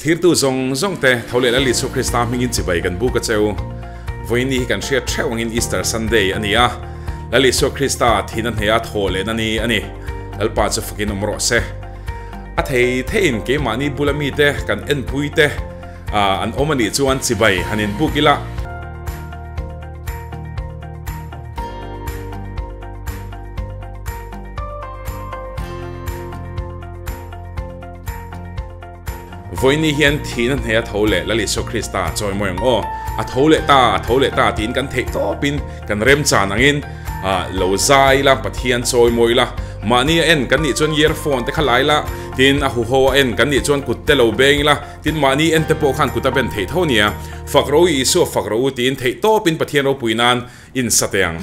Thirtu zawng zawng te tho leh Lal Isua Krista hmingin chibai kan buk a cheu. Vawiin hi kan hriat theuh angin Easter Sunday a ni a. Lal Isua Krista thihna hneha thaw lehna ni a ni. Lalpa chu fakin awm rawh se. A thei theiin keimahni bula mite kan enpui te an awm a nih chuan chibai han inbuk ila. Vawiini hian thihna hneia tho leh Lal Isua Krista chawi mawi ang aw. A tho leh ta, a tho leh ta tiin kan theih tawpin kan remchan angin lo zai ila, Pathian chawi mawi ila. Mahni a en kan nih chuan earphone te kha lai ila, tin a huho a en kan nih chuan kut te lo beng ila, tin mahni en te pawh khan kut a ben theih tho nia. Fak ro u Isua fak ro u tiin theih tawpin Pathian ropui nan insa teh ang.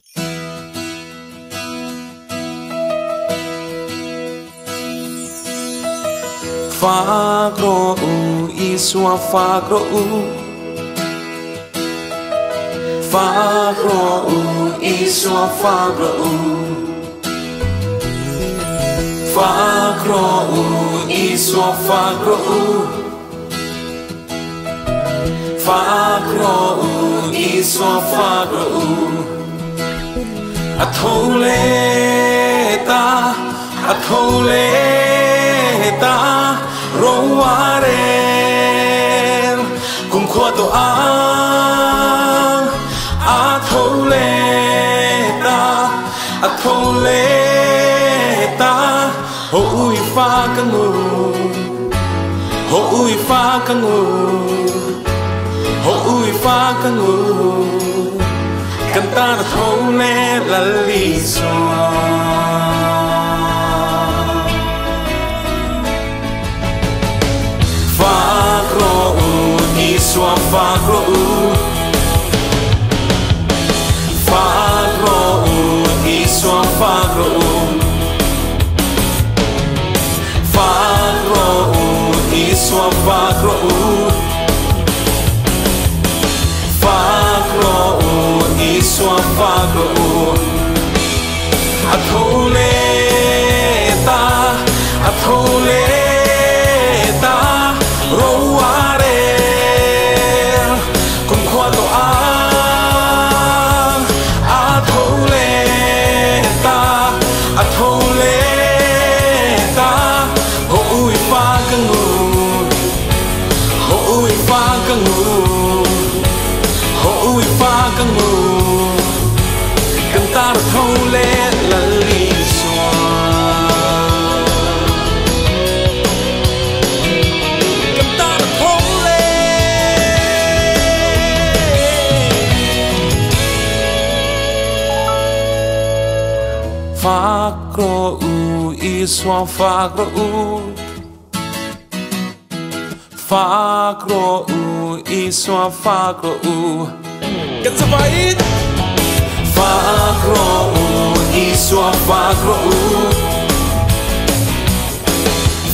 Fak rawh u, Isua fak rawh u. Fak rawh u, Isua fak rawh u. Fak rawh u, Isua fak rawh u. Fak rawh u, Isua fak rawh u. A tho leh ta, a tho leh ta, ro a rel kumkhua tawh ang. A tho leh ta, a tho leh ta, ho ui fak ang u. Ho ui fak ang u, ho ui fak ang u, kan tan a tho leh Lal Isua. Fak rawh u, Isua fak rawh u, fak rawh u, Isua fak rawh u. Fak rawh u, Isua fak rawh u. Fak rawh u, Isua fak rawh u. A tho leh ta, a tho leh ta, ro a rel kumkhua tawh ang. A tho leh ta, a tho leh ta, ho ui fa ka ngu, ho ui fa ka ngu, ho ui fa ka ngu, kan tan a tho leh Lal Isua. Kan tan a tho leh. Fak rawh u, Isua fak rawh u. Fak rawh u, Isua fak rawh u. Kan zavaiin. Fak rawh u, Isua fak rawh u.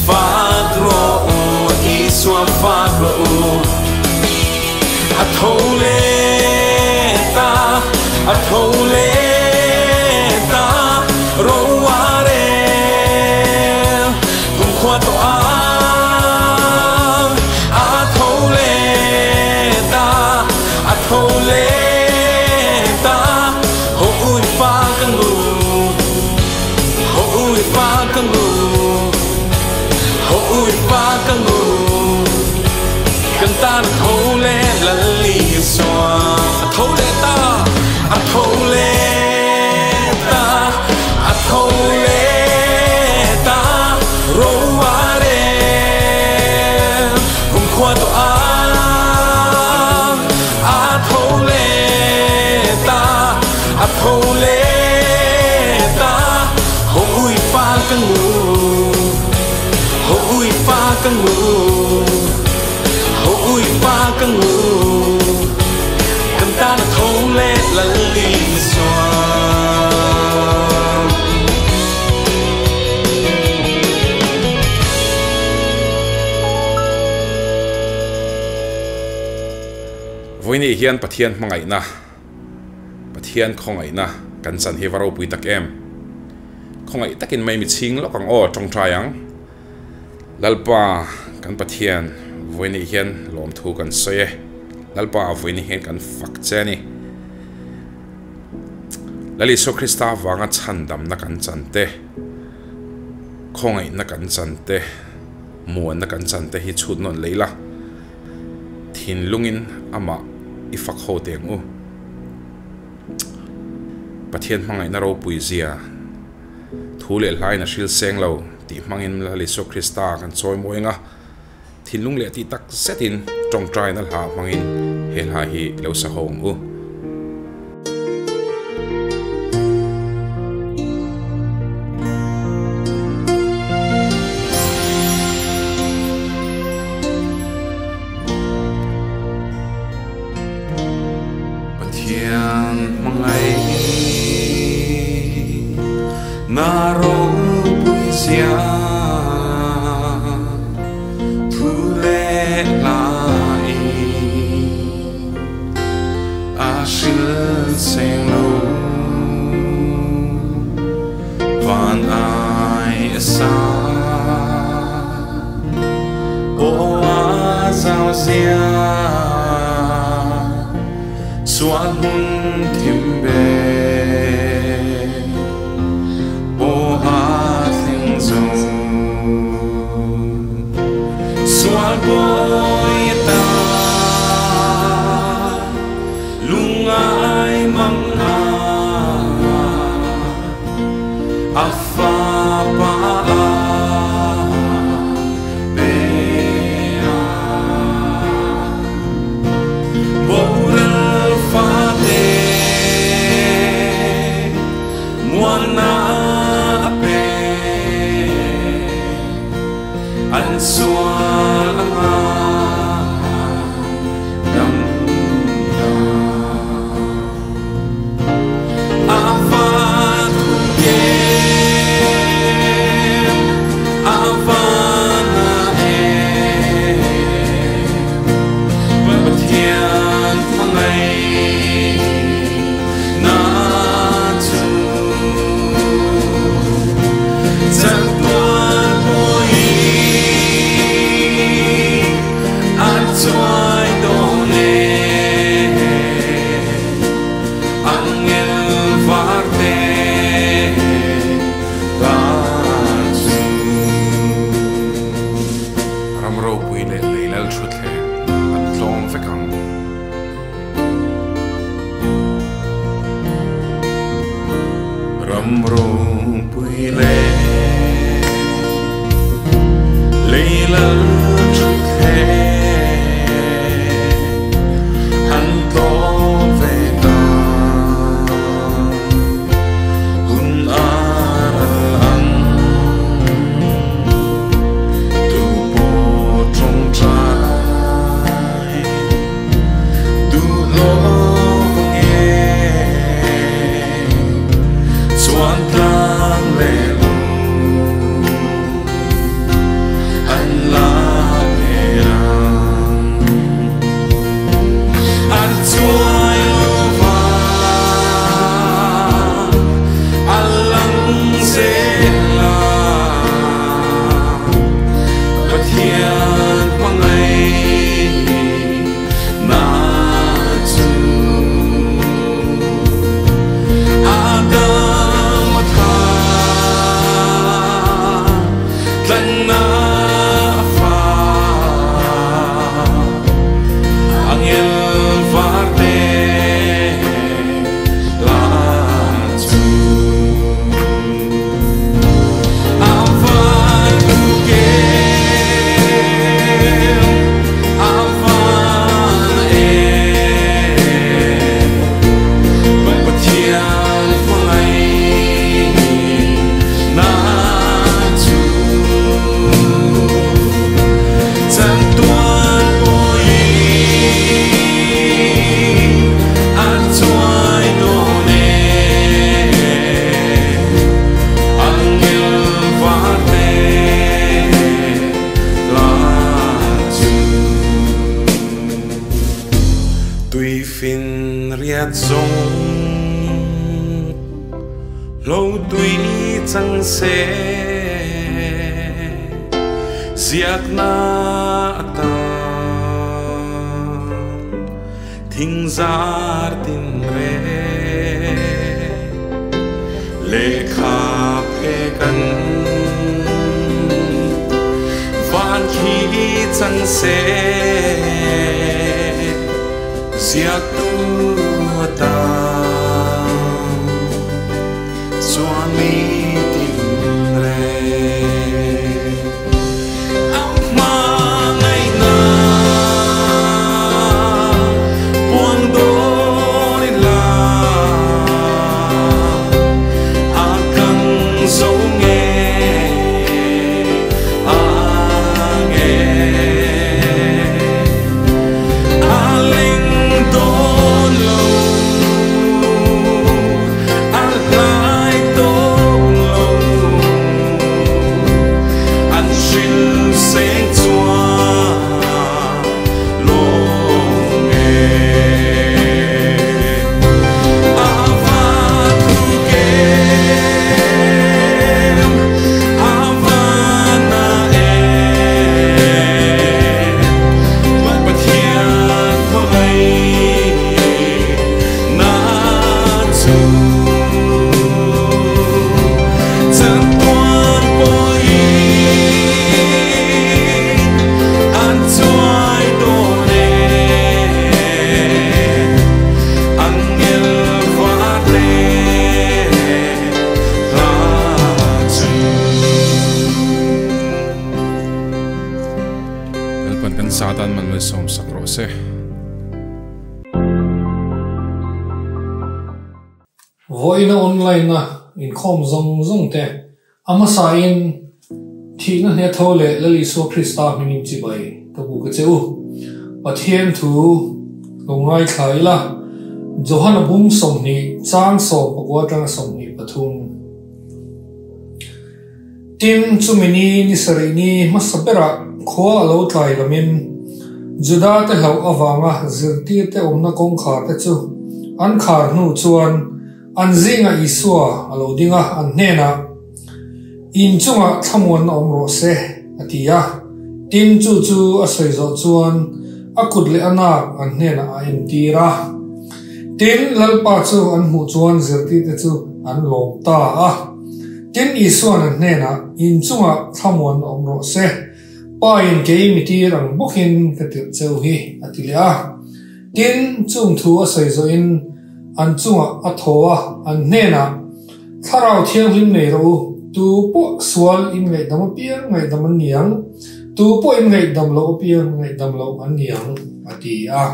Fak rawh u, Isua fak rawh u. A tho leh ta, a tho leh ta, ro a rel kumkhua tawh ang. A tho leh ta, a tho leh ta, ho ui fa ka ngu, ho ui fa ka ngu, ho ui fa ka ngu. Kan tan a tho leh Lal Isua. A tho leh ta, a tho leh ta, a tho leh ta, ro a rel kumkhua tawh ang. A tho leh ta, a tho leh ta, ho ui fa ka ngu. Ho ui fa ka ngu, ho ui fa ka ngu, kan tan a tho leh Lal Isua. Vawiini hian Pathian hmangaihna, Pathian khawngaihna kan chan hi va ropui tak em? Khawngaih takin mai mi chhing lawk ang aw, tawngtai ang. Lalpa kan Pathian, Vawiin hian lawmthu kan sawi e. Lalpa, vawiin hian kan fak che a ni. Lal Isua Krista vanga chhandamna kan chan te, khawngaihna kan chan te, muanna kan chan te hi chhut nawn lei la, thinlungin amah i fak ho teh ang u. Pathian hmangaihna ropui zia thu leh hlain a hril seng lo tih hmangin Lal Isua Krista kan chawi mawi ang a, thinlung leh tih tak zetin tawngtaina hla hmangin he hla hi lo sa ho ang u. Pathian hmangaih na ropui zia thu leh lai a hril seng lo van ai a sa aw a zau zia sual hun thim be aw a thleng zo sual bawi ta lungai mang a a fa pa pe a boral fa te muan na pe an sual anga dam ta a va thu em a va na em Pathian hmangaih na chu chatuan pawhin a chuai dawn e angel var te la chu. Ram ropui leh leilal thutthleng an tlawm vek ang. Ram ropui leh leilal thutthleng an tlawm vek ang. Hun a ral ang. Tu pawh tawngtai duh lo nge chuan tlang leh lung an la ve ang. An chuai lo va a lang zel a Pathian hmangaih na chu Adam a tha tlanna a fa angel var te la chu a van tuk em a van em Pathian hmangaih na chu chatuan pawhin a chuai dawn e angel var te la chu. Tui fin riat zawng lo tui chang se ziak na ata Thingzar tinreng lehkha phek an van khi chang se ziaktu atan chuan mi tinreng a hmangaihna puang dawn ila a kang zo nge ang e a leng dawn lo a hlai tawk lo an hrilh seng chuan lawng e a va tluk em a va na em Pathian khawngaih na chu chatuan pawhin an chuai dawn e angel vate hla chu. Lalpan kan Satan man malsawm sak rawh se. Vawiina online a inkhawm zawng zawng te a hmasain thihna hne tho leh Lal Isua Krista hmingin chibai ka bu ka che u. Pathian thu lo ngaithla ila, Johana bung 20 chang 19 atanga 23. Tin, chumi ni ni sarih ni hmasa berah khua a lo tlai lamin Juda-te hlauh avanga zirtirte awmna kawngkharte chu an khar hnu chuan an zingah Isua a lo ding a, an hnenah, In chungah thlamuanna awm rawh se, a ti a. Tin, chu chu a sawi zawh chuan a kut leh a nak an hnenah a entir a. Tin, Lalpa chu an hmuh chuan zirtirte chu an lawm ta a. Tin, Isua'n an hnenah, In chungah thlamuan awm rawh se, Pa in kei mi tir ang bawkin ka tirh cheu hi, a ti leh a. Tin, chung thu a sawi zawhin an chungah a thaw a, an hnenah, Thlarau Thianghlim nei rawh u, tu pawh sual in ngaihdam apiang ngaihdam an ni ang, tu pawh in ngaihdam loh apiang ngaihdam loh an ni ang, a ti a.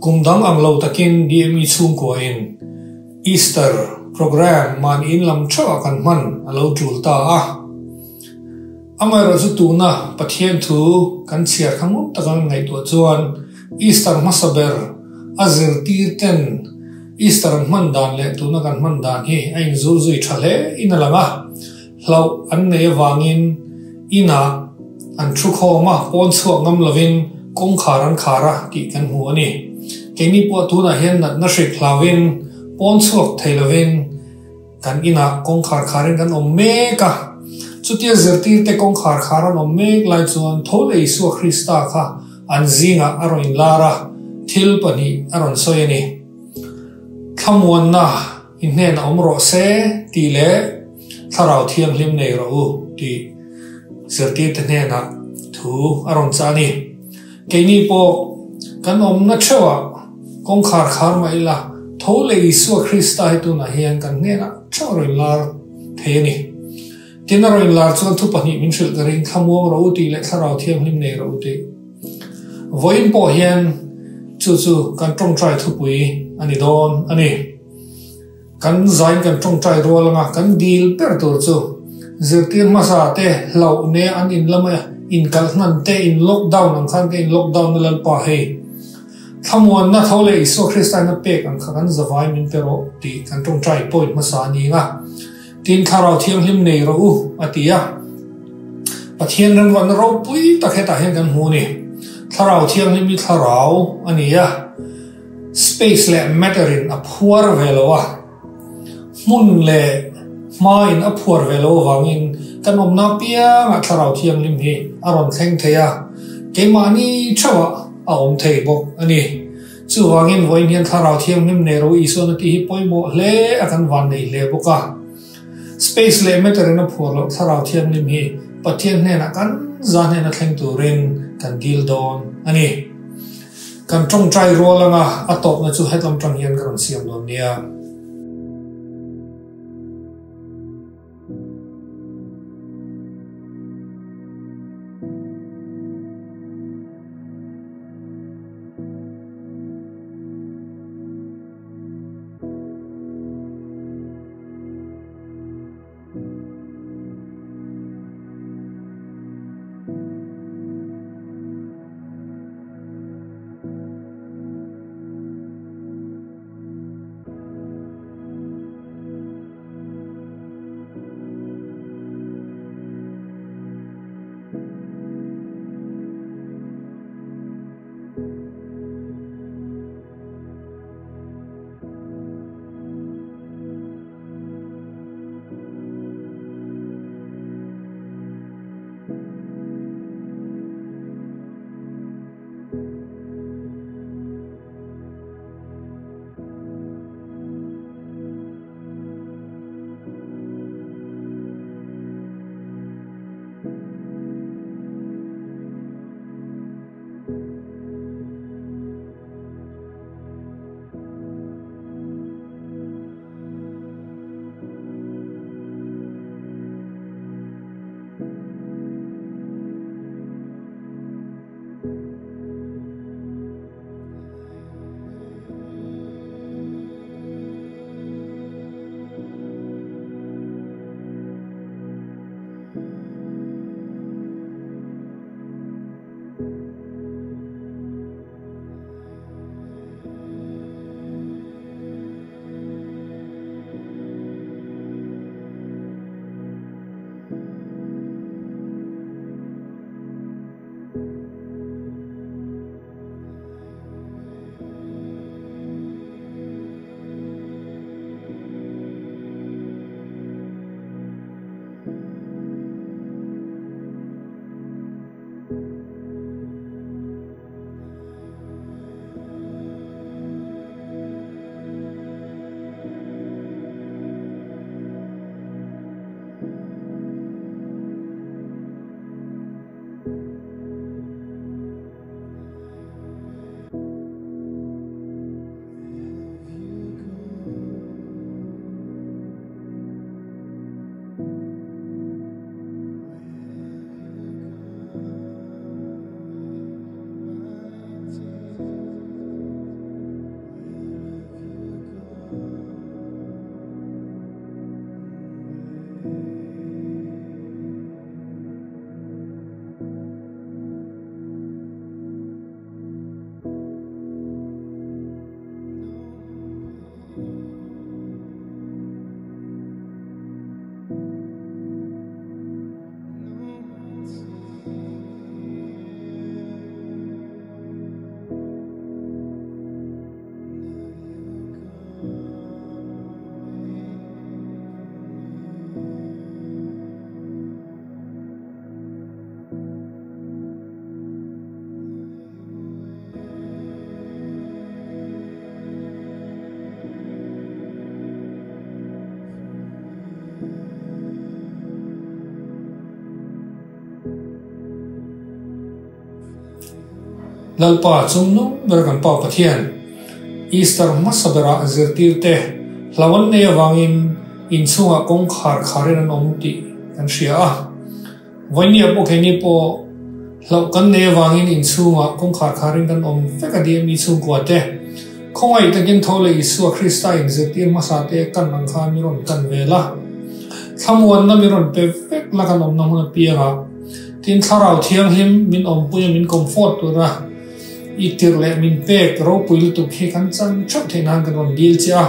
Kum dang ang lo takin DME chhungkuain Easter programme mahni in lam theuhah kan hman a lo tul ta a. Amaherawhchu tuna Pathian thu kan chhiar kha ngun taka kan ngaihtuah chuan Easter hmasa ber a zirtir ten Easter an hman dan leh tuna kan hman dan hi a inzul zui tha hle in a lang a. Hlauh an nei avangin inah an thu khawm a, pawn chhuak ngam lovin kawngkhar an khar a tih kan hmu a ni. Keini pawh tunah hian natna hrik hlauhin pawn chhuak thei lovin kan inah kawngkhar kharin kan awm mek a. Chutia zirtirte kawngkhar khar an awm mek lai chuan tho leh Isua Krista kha an zingah a rawn inlar a, thil pahnih a rawn sawi a ni. Thlamuanna i hnenah awm rawh se tih leh Thlarau Thianghlim nei rawh u tih zirtirte hnenah thu a rawn chah a ni. Keini pawh kan awmna theuhah kawngkhar khar mah ila tho leh Isua Krista hi tunah hian kan hnenah theuh a rawn lar thei a ni. Tin a rawn lar chuan thu pahnih min hrilh ka ring, Thlamuang rawh u tih leh Thlarau Thianghlim nei rawh u tih. Vawiin pawh hian chu chu kan tawngtai thupui a ni dawn a ni. Kan zain kan tawngtai rual anga kan dil ber tur chu zirtir hmasa te hlauh ne an in lama inkalh hnan te in lockdown ang khan ka in lockdown na Lalpa hei thlamuanna tho leh Isua Krista in a pek ang kha kan zavai min pe rawh tih kan tawngtai point hmasa a ni ang a. Tin Thlarau Thianghlim nei rawh u, a ti a. Pathian remruatna ropui tak hetah hian kan hmu a ni. Thlarau Thianghlim hi thlarau a ni a, space leh matter in a phuar ve lo a, hmun leh hma in a phuar ve lo avangin kan awmna apiangah Thlarau Thianghlim hi a rawn thleng thei a, keimahni theuhah a awm thei bawk a ni. Chuvangin vawiin hian Thlarau Thianghlim nei ro Isuan a tih hi pawimawh hle a kan van nei hle bawk a. Space leh matter in a phuar loh Thlarau Thianghlim hi Pathian hnenah kan za hnena thleng turin kan dil dawn a ni. Kan tawngtai rual anga a tawpna chu hetlam tang hian ka rawn siam dawn nia. Lalpa chungnung ber kan Pa Pathian, Easter hmasa berah zirtirte hlau an nei avangin inchhungah kawngkhar kharin an awm tih kan hria a. Vawinia pawh keini pawh hlauh kan nei avangin inchhungah kawngkhar kharin kan awm vek a DME chhungkua te. Khawngaih takin tho leh Isua Krista inzirtir hmasa te kan ang khan mi rawn kan vel a. Thlamuanna mi rawn pe vek la kan awmna hmun apiangah. Tin, Thlarau Thianghlim min awmpui a min comfort tura i tirh leh min pek ropui lutuk hi kan chan theuh theih nan kan rawn dil che a.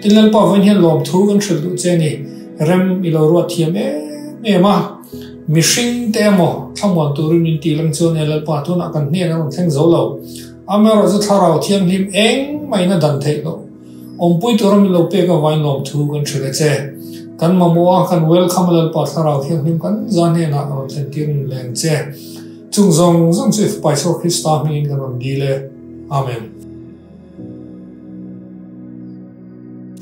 Tin, Lalpa vawiin hian lawmthu kan hrilh duh che ni. Rem i lo ruat thiam em em a. Mihring te emaw thlamuan turin min tih lang chuan e Lalpa tunah kan hnen a rawn thleng zo lo. Amaherawhchu chu Thlarau Thianghlim engmah in a dan theih loh. Awmpui tura min lo pek avain lawmthu kan hrilh a che. Kan mamawh a, kan welcome a Lalpa Thlarau Thianghlim kan za hnenah rawn thlentir nun leng che. Chung zawng zawng chu i Fapa Isua Krista hmingin kan rawn dil e. Amen.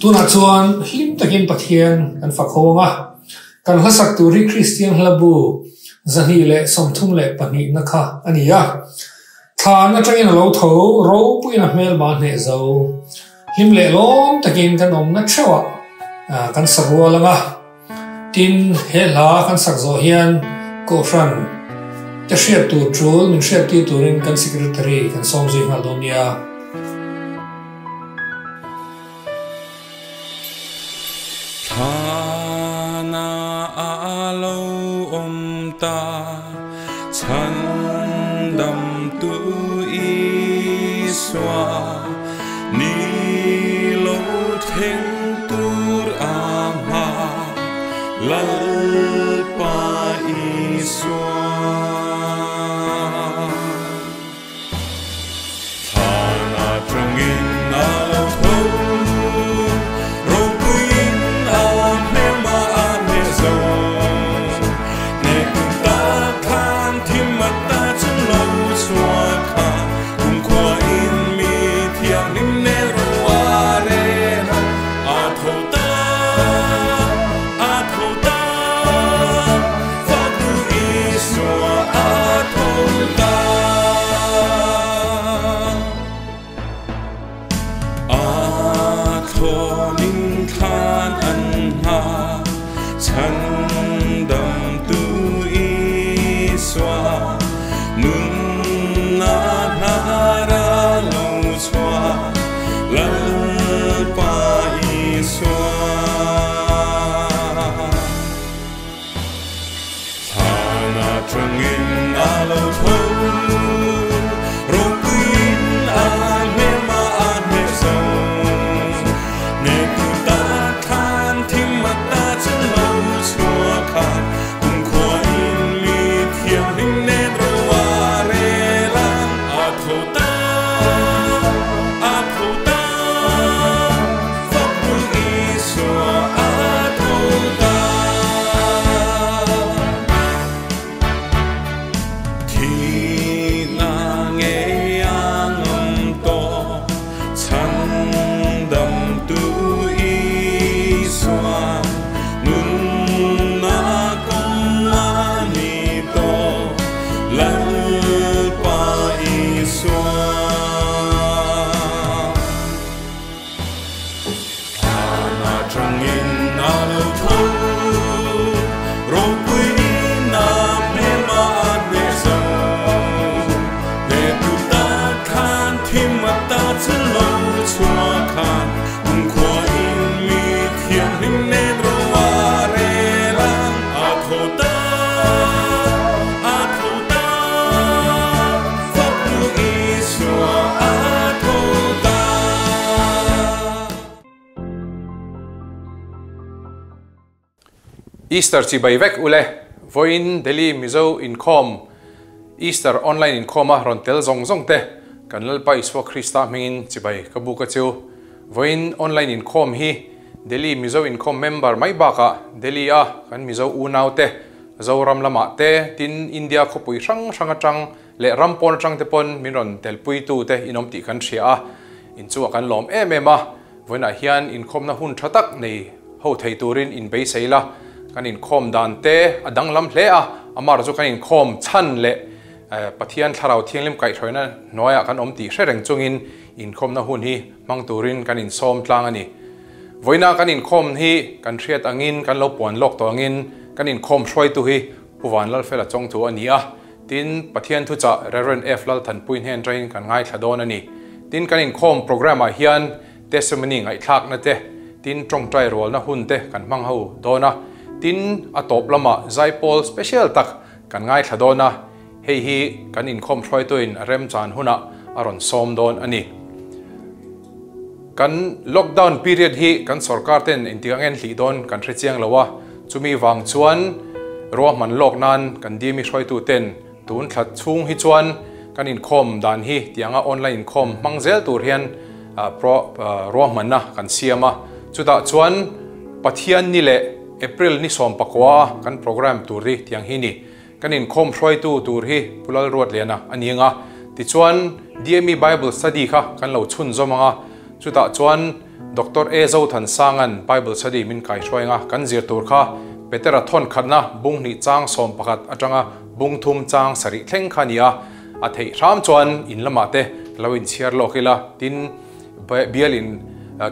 Tunah chuan hlim takin Pathian kan fak ho ang a, kan hlasak tur hi Kristian hlabu 232 na kha a ni a. Thlan atangin a lo tho, ropuiin a hmelma hneh zo. Hlim leh lawm takin kan awmna theuhah kan sa rual ang a. Tin, he hla kan sak zawh hian Kohhran te hriat tur tul min hriattir turin kan Secretary kan sawm zui nghal dawn nia. Thlana a lo awm ta, Chhandamtu Isua, Ni lo thleng tur a hma, Lalpa Isua. Thlan atangin a lo tho, ropuiin a hmelma a hneh zo. Hnehkun tak khan thim ata chu lo chhuak kha, kumkhuain mi thianghlim nen ro a rel a. A tho ta, a tho ta, Fatu Isua a tho ta. A thlawnin thlan an hma, Chhandamtu Isua, Nunna hnar a lo chhuah, Lalpa Isua. Thlan atangin a lo tho, ropuiin a hmelma a hneh zo. Hnehtu tak thlan thim ata chu lo chhuak khan, kumkhuain mi thianghlim nen ro a rel a. A tho ta, a tho ta, Fatu Isua a tho ta. Thihna ngei a ngam tawh, Chhandamtu Isua, Nunna kawng a ni tawh, Lalpa Isua. Thlan atangin a lo tho, ropuiin a hmelma a hneh zo. Hnehtu tak khan thim ata chu lo chhuak khan, kumkhuain mi thianghlim nen ro a rel a. A tho ta, a tho ta, Fatu Isua a tho ta. Easter chibai vek ule, vawiin Delhi Mizo inkhawm Easter online inkhawma rawn tel zawng zawng te kan Lalpa Isua Krista hmingin chibai ka buk a chu. Vawiin online inkhawm hi Delhi Mizo inkhawm member mai bakah Delhi a kan Mizo unau te Zoram lamah te tin India khawpui hrang hrang atang leh ram pawn atang te pawn min rawn telpuitu te in awm tih kan hria a, in chungah kan lawm em em a. Vawiinah hian inkhawmna hun tha tak nei ho thei turin in beisei la, kan inkhawm dan te a danglam hle a, amah erawh chu kan inkhawm chhan leh Pathian Thlarau Thianghlim kaihhruaina hnuaiah kan awm tih hre reng chungin inkhawmna hun hi hmang turin kan insawm tlang a ni. Vawiinah kan inkhawm hi kan hriat angin kan lo puan lawk tawh angin kan inkhawm hruaitu hi Pu Vanlalfela Chawngthu a ni a, Tin, Pathian thuchah Rev. F. Lalthanpui hnen ṭain kan ngaithla dawn a ni. Tin, kan inkhawm programme-ah hian testimony ngaihthlakna te, tin ṭawngṭai rualna hun te kan hmang ho dawn a. Tin, a tawp lamah zaipawl special tak kan ngaithla dawn a, hei hi kan inkhawm hruaituin a remchan hunah a rawn sawm dawn a ni. Kan lockdown period hi kan sorkar ten engtik ang en hlih dawn kan hre chiang lo a, chumi vang chuan ruahman lawk nan kan dimi hruaitu ten tun thla chhung hi chuan kan inkhawm dan hi tianga online inkhawm hmang zel tur hian ruahmanna kan siam a, chutah chuan Pathian ni leh April ni 14 kan program tur hi tiang hi ni. Kan inkhawm hruaitu tur hi Pu Lalruatliana a ni ang a, tichuan DME Bible Study kha kan lo chhunzawm ang a, chutah chuan Doctor A Zothansanga'n Bible Study min kaihruai anga kan zir tur kha Petera thawn khatna bung hnih chang 11 atanga bung thum chang sarih thleng kha a ni a, a theih hram chuan in lamah te lo inchhiar lawk ila tin bialin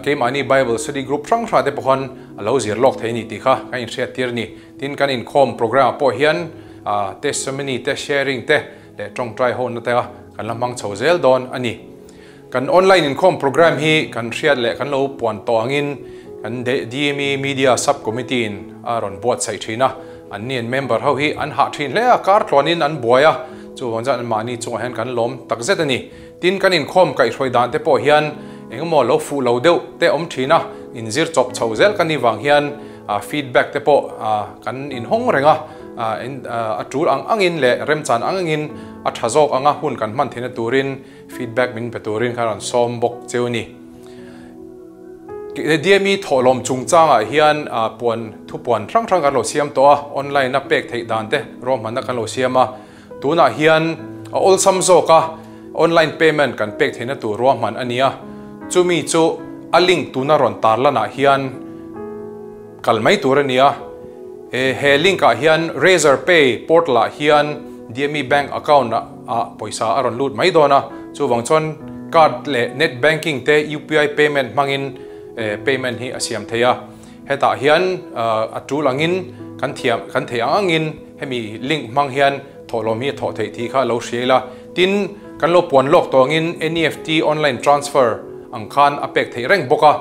keimahni Bible Study Group hrang hrang te pawh khan a lo zir lawk thei a ni tih kha kan inhriattir a ni. Tin kan inkhawm programme ah pawh hian testimony te sharing te leh tawngtai hona te kan la hmang chho zel dawn a ni. Kan online inkhawm programme hi kan hriat leh kan lo puan tawh angin kan DME Media Sub Committee in a rawn buatsaih thin a, an ni an member ho hi an hah thin hle a, kar tluanin an buai a, chuvang chuan anmahni chungah hian kan lawm takzet a ni. Tin kan inkhawm kaihhruai dan te pawh hian engemaw lo fuh lo deuh te awm thin a, inzir chawp chho zel kan nih vang hian feedback te pawh kan inhawng reng a, a tul ang angin leh remchan ang angin a tha zawk anga hun kan hman theihna turin Feedback min pe turin khan rawn sawm bawk cheu a ni. DME thawhlawm chungchangah hian puan thupuan hrang hrang kan lo siam tawh a, online a pek theih dan te ruahmanna kan lo siam a. Tunah hian a awlsam zawk a, online payment kan pek theihna tur ruahman a ni a. Chumi chu a link tuna rawn tarlanah hian kal mai tur a ni a. He link ah hian Razor Pay portal ah hian DME bank account ah pawisa a rawn lut mai dawn a, chuvang chuan card leh net banking te UPI payment hmangin payment hi a siam thei a. Hetah hian a tul angin kan thiam kan theih ang angin hemi link hmang hian thawhlawm hi a thawh theih tih kha lo hria ila. Tin, kan lo puan lawk tawh angin NEFT online transfer ang khan a pek theih reng bawk a,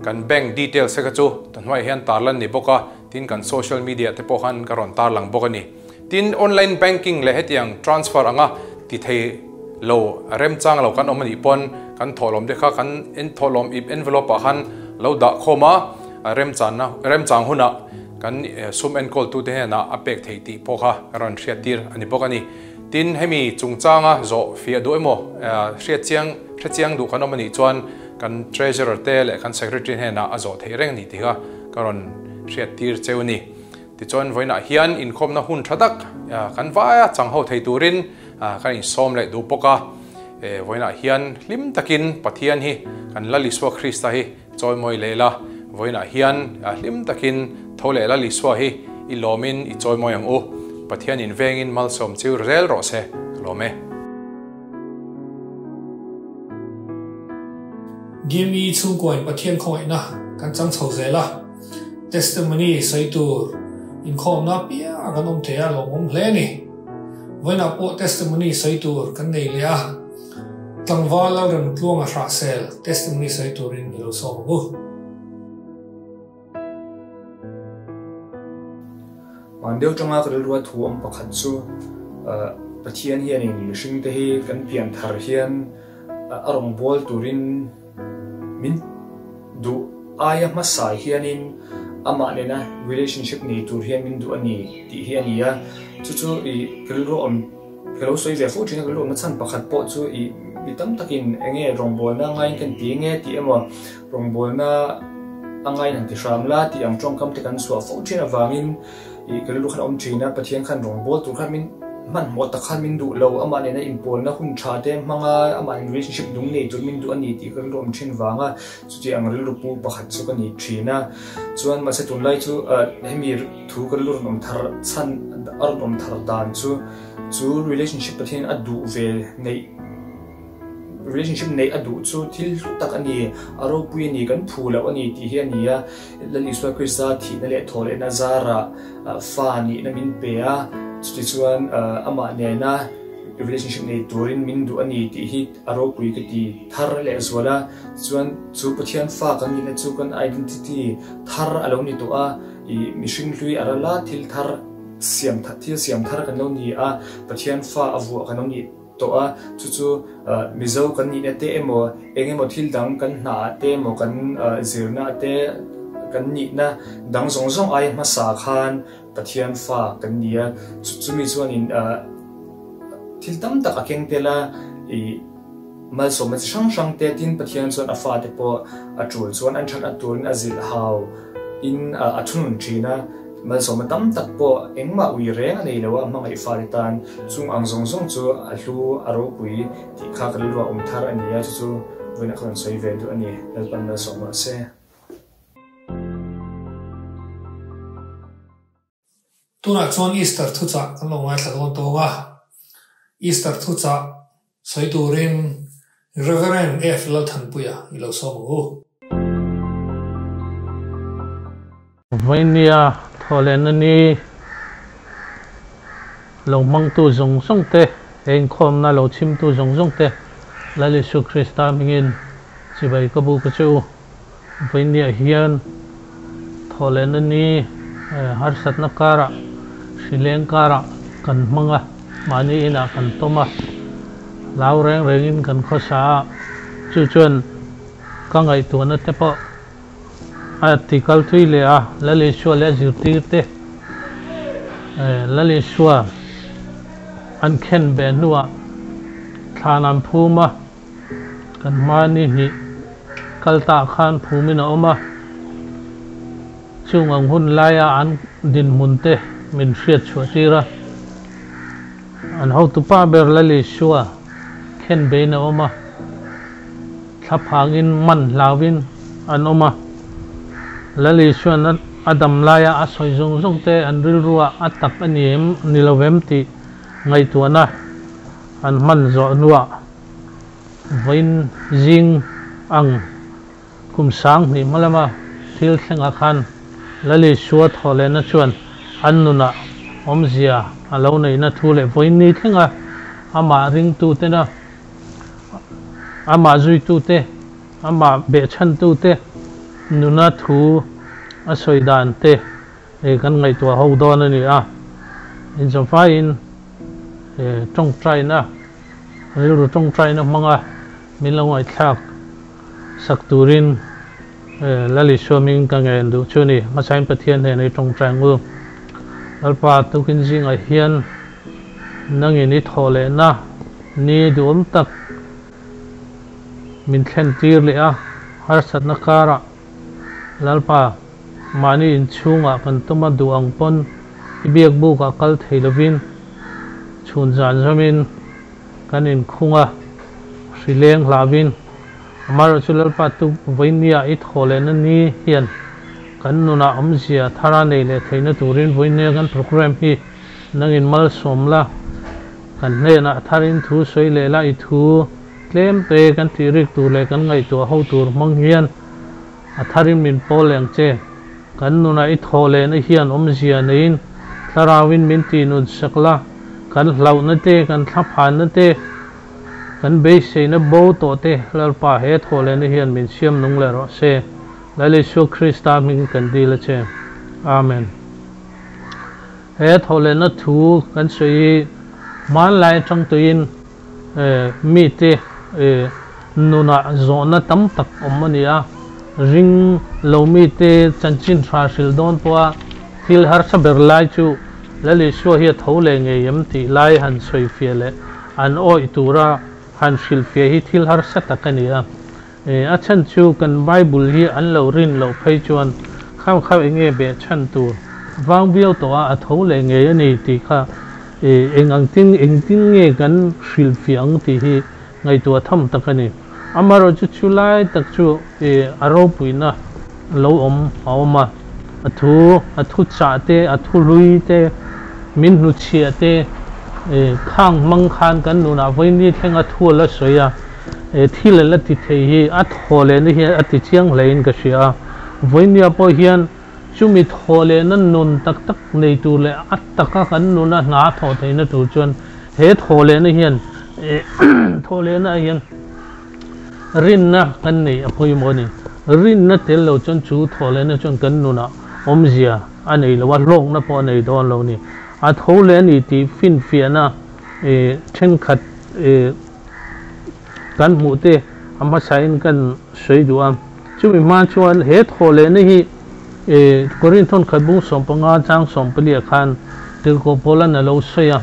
kan bank details te kha chu ta hnuaiah hian tarlan ni bawk a. Tin kan social media te pawh khan ka rawn tarlang bawk a ni. Tin online banking leh hetiang transfer anga ti thei lo remchang lo kan awm a nih pawn kan thawhlawm te kha kan thawhlawm ip envelope ah khan lo dah khawm a, remchanna remchang hunah kan sum enkawl tute hnenah a pek theih tih pawh kha ka rawn hriattir a ni bawk a ni. Tin hemi chungchanga zawh fiah duh emaw hriatchiang hrechiang duh kan awm a nih chuan kan treasurer te leh kan secretary hnenah a zawh theih reng a ni tih kha ka rawn hriattir cheu a ni. Tichuan vawiinah hian inkhawmna hun tha tak kan vaia chang ho thei turin kan insawm leh duh bawk a. Vawiinah hian hlim takin Pathian hi kan Lal Isua Krista hi chawimawi leh ila, vawiinah hian hlim takin tho leh Lal Isua hi i lawmin i chawimawi ang u. Pathian in vengin malsawm chiu zel rawh se, ka lawm e. DME chhungkuain Pathian khawngaihna kan chang chho zel a, testimony sawi tur inkhawmna apiang a kan awm thei a lawmawm hle a ni. Vawiinah pawh testimony sawi tur kan nei leh a, tlangval Lalremtluanga Hrahsel testimony sawi turin i lo sawm ang u. Van deuh tanga ka rilrua thu awm pakhat chu Pathian hianin mihringte hi kan pian thar hian a rawngbâwl turin min duh aia hmasa hianin amah nena relationship nei tur hian min duh a ni tih hi a ni a. Chu chu i ka rilru awm ka lo sawi ve fo thin a, ka rilru awmna chhan pakhat pawh chu i mi tam takin eng nge rawngbâwlna ngaiin kan ti nge tih emaw rawngbâwlna a ngaiin han ti hram la tih ang tawngkam te kan chhuah fo thin avangin Ih ka rilru khan a awm thin a, Pathian khan rawngbâwl tur khan min hmanhmawh tak khan min duh lo, amah nena inpawlna hun tha te hmang a, amah nen relationship nung nei tur min duh a ni tih ka rilru a awm thin vang a, chuti ang rilru pu pakhat chu ka ni thin a. Chuan mahse tunlai chu hemi thu ka rilru rawn awm thar chhan a rawn awm thar dan chu chu relationship Pathian a duh ve neih Relationship neih a duh chu thil hlu tak a ni, a ropui a ni, kan phu loh a ni tih hi a ni a. Lal Isua Krista thihna leh thawhlehna zarah fa nihna min pe a, chutichuan amah nena relationship nei turin min duh a ni tih hi a ropui ka ti thar leh zual a. Tichuan chu Pathian fa kan nihna chu kan identity thar a lo ni tawh a, ih mihring hlui a ral a, thil thar siam thil siam thar kan lo ni a, Pathian fa a vuah kan lo nih. tawh a, chu chu Mizo kan nihna te emaw eng emaw thil dang kan hna ah te emaw kan zirna ah te kan nihna dang zawng zawng aia hmasa khan Pathian fa kan ni a, chu chumi chuanin thil tam tak a keng tel a, ih malsawmna chi hrang hrang te tin Pathian chuan a fate pawh a tul chuan an that a turin a zilh hau in a thunun thin a. Malsawmna tam tak pawh engmah ui reng a nei lo a, hmangaih fate tan chung ang zawng zawng chu a hlu a ropui tih kha ka rilruah awm thar a ni a, chu chu Vawiinah ka rawn sawi ve duh a ni. Lalpan malsawm rawh se. Tunah chuan Easter thuchah kan lo ngaithla dawn tawng a, Easter thuchah sawi turin Rev. F. Lalthanpuia i lo sawm ang u. Vawinia thawhlenna ni lo hmangtu zawng zawng te, he inkhawmna lo chhimtu zawng zawng te, Lal Isu Krista hmingin chibai ka bu ka che u. Vawinia hian thawhlenna ni harsatna karah, hrileng karah kan hmang a, mahni inah kan tawm a, hlau reng rengin kan khawsa a, chu chuan ka ngaihtuahna te pawh a ti kal thui leh a, Lal Isua leh a zirtirte Lal Isua an khen beh hnuah thlan an phum a, kan hma ni hnih kal tah khan phumin a awm a, chung ang hun laia an dinhmun te min hriat chhuah tir a, an hotupa ber Lal Isua khen bein a awm a. Thlaphangin man hlauin an awm a, Lal Isua'n a dam laia a sawi zawng zawng te an rilruah a tak a ni em ni lo em tih ngaihtuahna an hman zawh hnuah vawiin zing ang kum 2000 hma lama thil thlengah khan Lal Isua thawhlehna chuan an nunah awmzia a lo neihna thu leh vawiin ni thlenga amah ringtutena Amah zuitute, amah behchhantute nuna thu a sawi dan te kan ngaihtuah ho dawn a ni a. Inzawmfaiin tawngtaina, rilru tawngtaina hmanga min lo ngaihthlak sak turin Lal Isua hming ka ngen duh chu a ni. Hmasain Pathian hnenah i tawngtai ang u. Lalpa, tukin zingah hian nangin i thawh lehna ni duhawm tak min thlen tir leh a, harsatna karah Lalpa, mahni inchhungah kan tuma duh ang pawn i biak bukah kal thei lovin chhun zan zamin kan inkhung a, hri leng hlauhin Amaherawhchu Lalpa tuk vawinia i thaw lehna ni hian kan nunah awmzia thara nei leh theihna turin vawinia kan program hi nangin malsawm la, kan hnenah tharin thu sawi leh la i thu tlem te kan tih rik tur leh kan ngaihtuah ho tur hmang hian a tharin min pawl leh ang che. Kan nunah i thaw lehna hian awmzia neiin thlarauin min tihnun sak la, kan hlauhna te, kan thlaphanna te, Kan beiseina bo tawh te Lalpa he thawhlehna hian min siam nung leh rawh se. Lal Isua Krista hming kan dil a che. Amen. He thawhlehna thu kan sawi hi hmanlai atang tuiin mite nunah zawhna tam tak awm a ni a. Ring lo mite chanchin tha hrilh dawn pawha thil harsa ber lai chu Lal Isua hi a tho leh ngei em tih lai han sawi fiah leh An awih tura han hrilhfiah hi thil harsa tak a ni a. A chhan chu kan Bible hi an lo rin loh phei chuan kham kha eng nge beh chhan tur vang viau tawh a, a tho leh ngei a ni tih kha eng ang tin engtin nge kan hrilhfiah ang tih hi ngaihtuah tham tak a ni. Amaherawhchu chu lai tak chu a ropuina lo awm a awm a, a thu a thu chah te, a thu hlui te, min hnuchhiah te khang hmang khan kan nunah vawiin thleng a thu a la sawi a, thil a la ti thei hi a thaw lehna hi a ti chiang hlein ka hria a, vawiinia pawh hian chumi thaw lehna nun tak tak nei tur leh a taka kan nuna hna a thawh theihna tur chuan he thaw lehna hian thaw lehna hian Rinna kan neih a pawimawh a ni. Rinna tel lo chuan chu thawhlehna chuan kan nunah awmzia a nei lo a, hlawkna pawh a nei dawn lo a ni. A tho leh a ni tih finfiahna thenkhat kan hmuh te a hmasain kan sawi duh a. Chumi hma chuan he thawhlehna hi Korinthon khat bung 15 chang 14 ah khan Tirhkoh Paula'n a lo sawi a.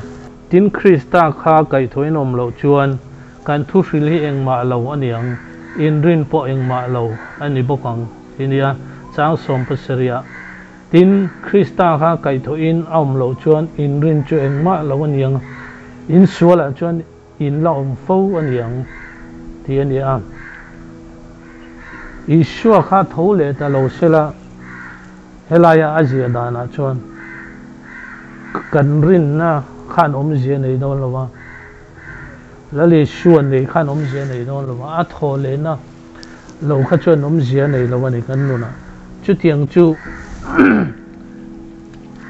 Tin, Krista kha kaihthawhin awm loh chuan kan thuhril hi engmah lo a ni ang, inrin pawh engmah lo a ni bawk ang ti nia, chang 70 ah. Tin, Krista kha kaihthawhin a awm loh chuan inrin chu engmah lo a ni ang, insualah chuan in la awm fo a ni ang ti a ni a. Isua kha tho leh ta lo sela helaia a ziah danah chuan kan rinna khan awmzia nei dawn lo va, Lal Isua nei khan awmzia nei dawn lo va, a thaw lehna lo kha chuan awmzia nei lo a ni kan nunah. Chutiang chu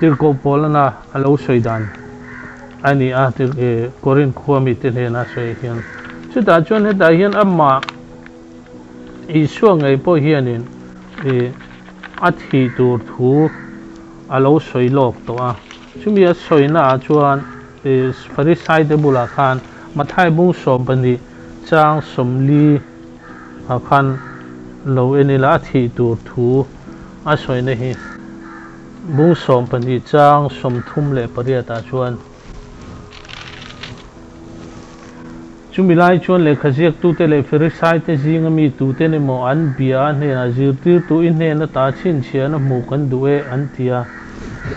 Tirhkoh Paulana a lo sawi dan a ni a, Korinth khua mite hnena a sawi hian. Chutah chuan hetah hian amah Isua ngei pawh hianin a thih tur thu a lo sawi lawk tawh a. Chumi a sawina ah chuan Farisai te bulah khan Mathai bung 12 chang 40 ah khan lo en ila a thih tur thu a sawina hi bung 12 chang 38 ah chuan Chumi lai chuan lehkha ziaktute leh Farisaite zinga mi tuten emaw an bia a hnenah zirtirtu i hnen ata chhinchhiahna hmuh kan duh e an ti a.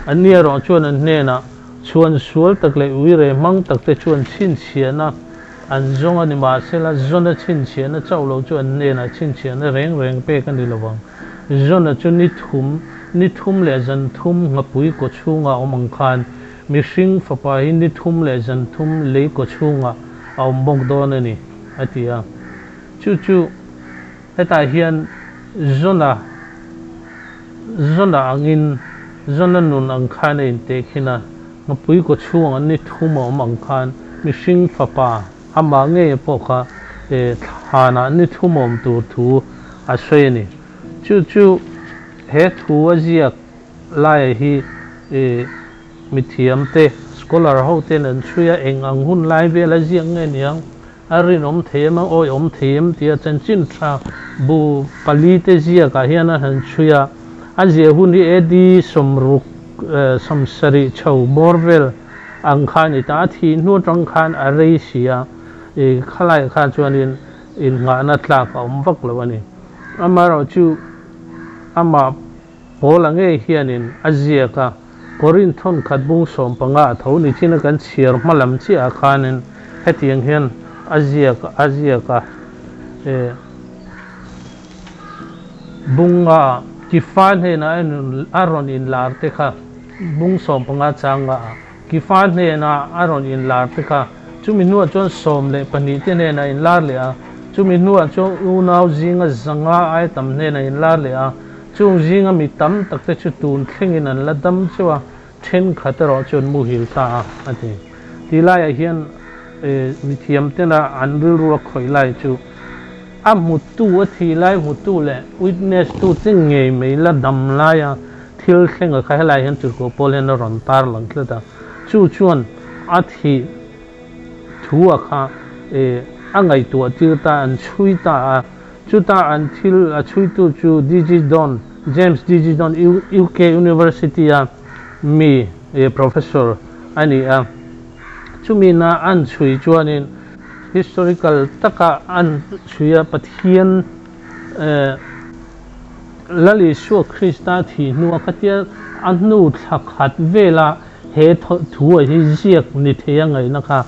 Anni erawh chuan an hnenah chhuan sual tak leh uire hmang takte chuan chhinchhiahna an zawng a ni mahsela Jona chhinchhiahna chauh lo chu an hnenah chhinchhiahna reng reng pek a ni lo vang. Jona chu ni thum, ni thum leh zan thum nghapui kaw chhungah awm ang khan Mihring fapa hi ni thum leh zan thum lei kaw chhungah a awm bawk dawn a ni, a ti a. Chu chu hetah hian Jona, Jona angin, Jona nun ang khan a intehkhin a, ngapui kaw chhungah ni thum a awm ang khan mihring fapa amah ngei pawh kha thlanah ni thum a awm tur thu a sawi a ni. Chu chu he thu a ziak Laia hi mithiam te, scholar ho ten an chhui a, eng ang hun lai vel a ziak nge niang, a rinawm thei em a, awihawm thei em tia chanchin tha bu pali te ziak ah hian a han chhui a, a ziah hun hi AD 60 70 chho bawr vel ang kha a ni ta, a thih hnu atang khan a rei si a, khalai khan chuanin innghahna tlak a awm vak lo a ni. Amaherawhchu amah. Paula ngei hianin a ziak a, Korinth thawnkhat bung 15 a tho ni chin a kan chhiar hma lam chiah ah khanin hetiang hian a ziak a ziak a, e bunga Kifa hnenah a rawn inlar te kha bung 15 changa ah Kifa hnenah a rawn inlar te kha chumi hnuah chuan 12 te hnenah inlar leh a, chumi hnuah chuan unau zinga 500 ai tam hnenah inlar leh a. Chung zinga mi tam tak te chu tun thlengin an la dam cheu a, thenkhat erawh chuan muhil ta a, a ti. Ti laiah hian mithiam tena an rilru a khawih lai chu a hmutu, a thih lai hmutu leh witness tu che ngei mai la dam laia thil thlenga kha helai hian Tirhkoh Paul hian a rawn tar lang tlat a. Chu chuan a thih thu a kha a ngaihtuah tir ta, an chhui ta a. Chuta an thil a chhuitu chu DG Don, James DG Don, UK University a mi professor a ni a. Chumi na an chhui chuanin historical taka an chhui a, Pathian Lal Isua Krista thih hnua khatia a hnu thla khat vela he thu a hi ziak ni thei a ngaihna kha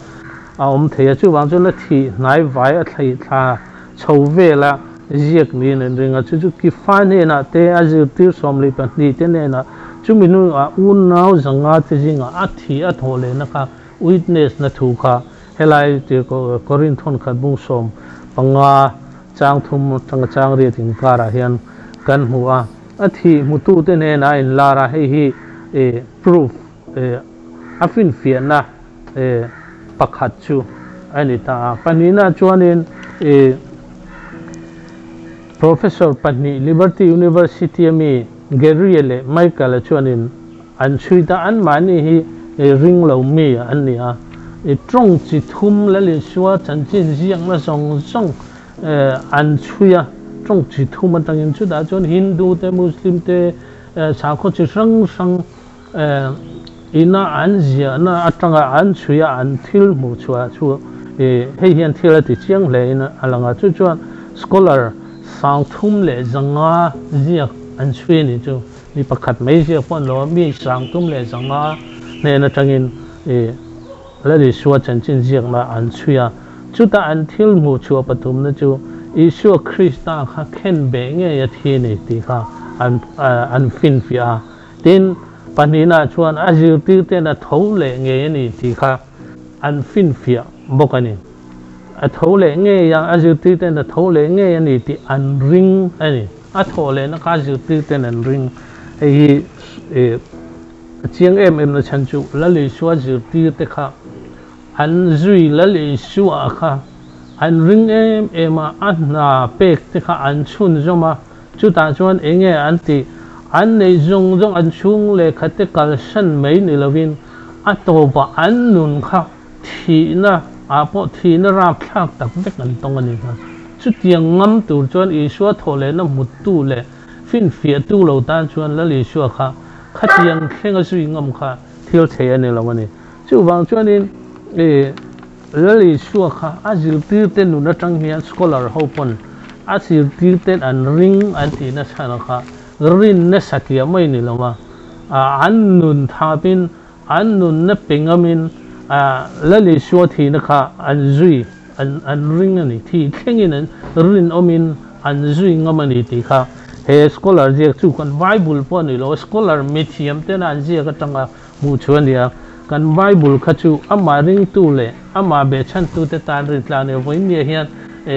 a awm thei a. Chuvang chuan a thih hnai vai a thlei thla chho vela ziak niin an ring a, chu chu Kifa hnenah te a zirtir 12 te hnenah chumi hnuah unau 500 te zingah a thi a thawh lehna kha witness na thu kha helai Korinth thawnkhat bung 15 chang 3 atanga chang 8 inkarah hian kan hmu a, a thih hmutu te hnenah a inlar a, hei hi proof a finfiahna pakhat chu a ni ta a. Pahnihna chuanin Professor pahnih Liberty University ami Gary leh Michael-a chuanin an chhui ta, anmahni hi ring lo mi an ni a, tawng chi thum Lal Isua chanchin ziakna zawng zawng an chhui a, tawng chi thum atangin chutah chuan Hindu te Muslim te sakhaw chi hrang hrang ina an ziahna atanga an chhui a an thil hmuh chhuah chu hei hian thil a ti chiang hle in a lang a, chu chuan scholar 350 ziak an chhui a ni chu mi pakhat mai ziak pawh an lo a, mi 350 hnen atangin Lal Isua chanchin ziakna an chhui a, chutah an thil hmuh chhuah pathumna chu Isua Krista kha khen beh ngei a thi a ni tih kha an an finfiah a. Tin, pahnihna chuan a zirtirten a tho leh ngei a ni tih kha an finfiah bawk a ni. A tho leh ngei a, a zirtirten a tho leh ngei a ni tih an ring a ni. A thawh lehna kha a zirtirten an ring. Hei hi eh a chiang em em na chhan chu Lal Isua zirtirte kha an zui Lal Isua kha an ring em em a, a hna pek te kha an chhunzawm a, chutah chuan eng nge an tih? An neih zawng zawng an chhung lehkha te kalsan mai ni lovin a tawpah an nun kha Thihna ah pawh thihna rapthlak tak vek an tawng a ni kha. Chutiang ngam tur chuan Isua thawhlehna hmuttu leh finfiahtu lo tan chuan Lal Isua kha khatiang thlenga zui ngam kha thil thei a ni lo a ni. Chuvang chuanin i Lal Isua kha a zirtirte nun atang hian scholar ho pawn a zirtirten an ring an tihna chhan kha rinna satliah mai ni lo a, an nun thapin An nunna pe ngamin Lal Isua thihna kha an zui, an ring a ni. Thih thlengin an rinawmin an zui ngam a ni tih kha he scholar ziak chu kan Bible pawh a ni lo, scholar mithiam tena an ziak atanga hmuh chu a ni a. Kan Bible kha chu amah ringtu leh amah behchhantute tan rintla a ni. Vawiinniah hian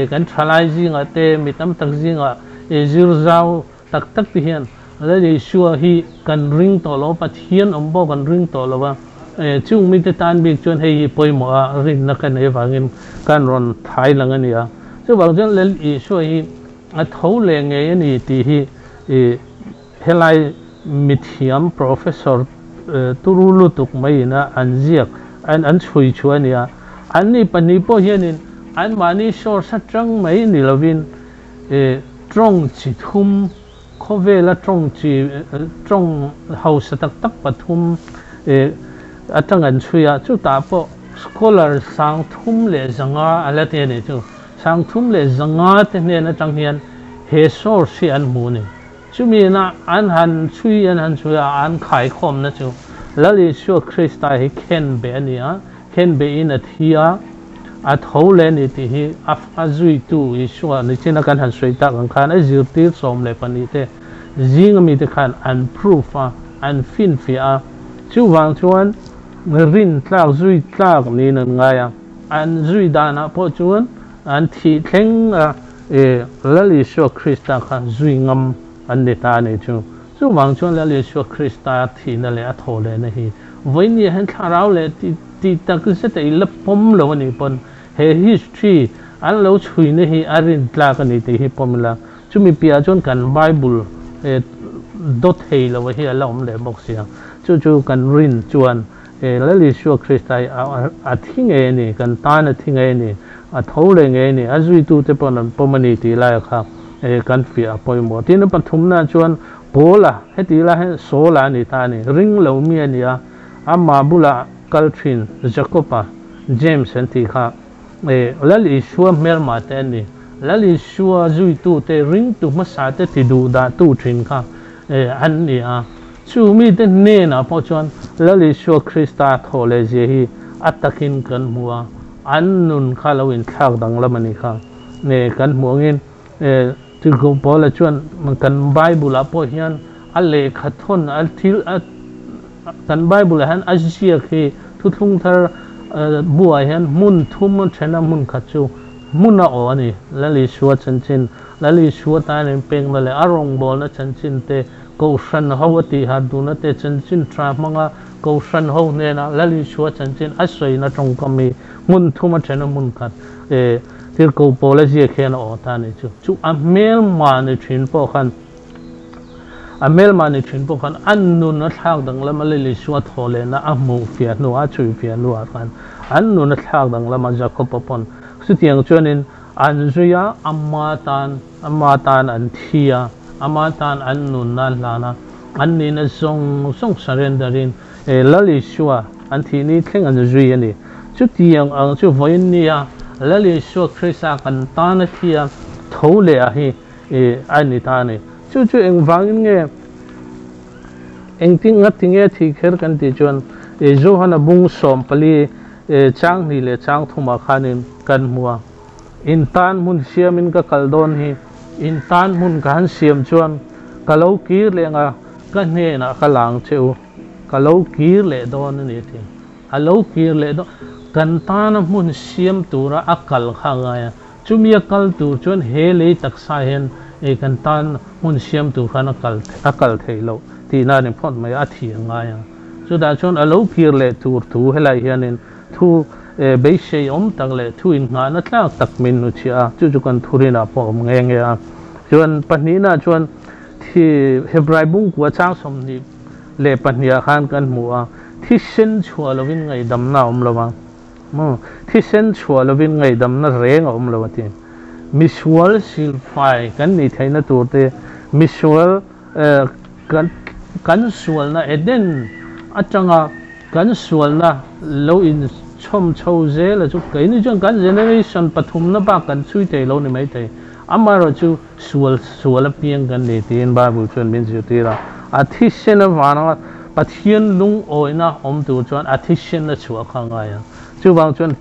kan thalai zingah te, mi tam tak zingah zir zau Tak tak ti hian Lal Isua hi kan ring tawh lo, Pathian awm pawh kan ring tawh lo a, chung mite tan bik chuan hei hi pawimawh a rinna ka nei avangin kan rawn thai lang a ni a. Chuvang chuan Lal Isua hi a tho leh ngei a ni tih hi helai mithiam Professor turu lutuk maiin a an ziak an chhui chhuah a ni a. Anni pahnih pawh hianin anmahni source atang mai ni lovin Tawng chi thum, khawvela tawng chi tawng hausa tak tak pathum atang an chhui a, chutah pawh scholar 3500 a la ti a ni chu. 3500 te hnen atang hian he source hi an hmu a ni. Chumi ina an han chhui an han chhui a, an khaikhawmna chu Lal Isua Krista hi khenbeh a ni a, Khenbeihin a thi a, a tho leh a ni tih hi a zuitu Isua nichina kan han sawi tak ang khan a zirtir 12 te zinga mite khan an proof a, an finfiah a. Chuvang chuan rin tlak, zui tlak niin an ngai a. An zui danah pawh chuan an thih thleng a Lal Isua Krista kha zui ngam an ni ta a ni chu. Chuvang chuan Lal Isua Krista thihna leh a thawhlehna hi vawinia hian thlarau leh tih tak zeta i la pawm lo a nih pawn he history an lo chhuina hi a rin tlak a ni tih hi pawm ila. Chumi piahah chuan kan Bible dawt thei lo hi a la awm leh bawk sia. Chu chu kan rin chuan Lal Isua Krista hi a thi ngei a ni, kan tan a thi ngei a ni, a tho leh ngei a ni, a zuitute pawn an pawm a ni tih laia kha kan fiah a pawimawh. Tin, a pathumna chuan Paula, heti lai hian Saula a ni ta a ni, ring lo mi a ni a, amah bulah kal thin Jakob-a, James an tih kha Lal Isua hmelma te an ni. Lal Isua zuitute ringtu hmasa te ti duh dah tu thin kha an ni a. Chu mite hnenah pawh chuan Lal Isua Krista thawh leh zia hi a takin kan hmu a, an nun kha lo inthlak danglam a nih kha kan hmuh angin Tirhkoh Paula chuan kan Bible-ah pawh hian a lehkha thawn a thil a kan Bible-ah hian a ziak hi thuthlung thar buah hian hmun thum a then a, hmun khat chu hmun a aw a ni. Lal Isua chanchin, Lal Isua tan inpekna leh a rawngbawlna chanchin te, Kohhran ho a tih harh duhna te chanchin tha hmanga Kohhran ho hnena Lal Isua chanchin a sawina tawngkam hi hmun thum a then a, hmun khat Tirhkoh Paula ziak hian a aw ta a ni chu. Chu a hmel mahni thin pawh khan a hmel mahni thin pawh khan a nun a thlak danglam a Lal Isua thaw lehna a hmuh fiah hnuah a chhui fiah hnuah khan an nun a thlak danglam a Jakob-a pawn chutiang chuanin an zui a, ama tan ama tan an thi a, ama tan an nunna an hlan a, an nihna zawng zawng surrender in Lal Isua an thih ni thleng an zui a ni. Chutiang ang chu vawiin nia Lal Isua Krista kan tan a thi a, tho leh a hi a ni ta a ni. Chu chu engvangin nge engtin nga tinge thih kher kan tih chuan Johana bung 14 chang hnih leh chang thumah khanin kan hmu a. In tan hmun siamin ka kal dawn hi, in tan hmun ka han siam chuan ka lo kir leh anga ka hnenah ka la ang che u, ka lo kir leh dawn a ni a ti. A lo kir leh dawn, kan tana hmun siam tura a kal kha a ngai a, chumi a kal tur chuan he lei taksa hian kan tan hmun siam tur khan a kal a kal theih loh tihna a ni phawt mai a, a thih a ngai a. Chutah chuan a lo kir leh tur thu helai hianin thu beisei awm tak leh thu innghahna tlak tak min hnuchhiah a, chu chu kan thurinah pawh a awm nghe nghe a. Chuan pahnihnaah chuan thi Hebrai bungkua chang 22ah khan kan hmu a, thisen chhuah lovin ngaihdamna a awm lo a, maw? Thisen chhuah lovin ngaihdamna reng a awm lo a ti. Misual silfai kan nih theihna turte misual kan kan sualna Eden atanga kan sualna lo inchhawm chho zel a chu keini chuan kan generation pathumna bak kan chhui thei lo ni maithei. Amaherawh chu sual sual apiang kan ni tiin Bible chuan min zirtir a. A thisen avanga Pathian lungawina awm tur chuan a thisen a chhuah kha a ngai a. Chuvang chuan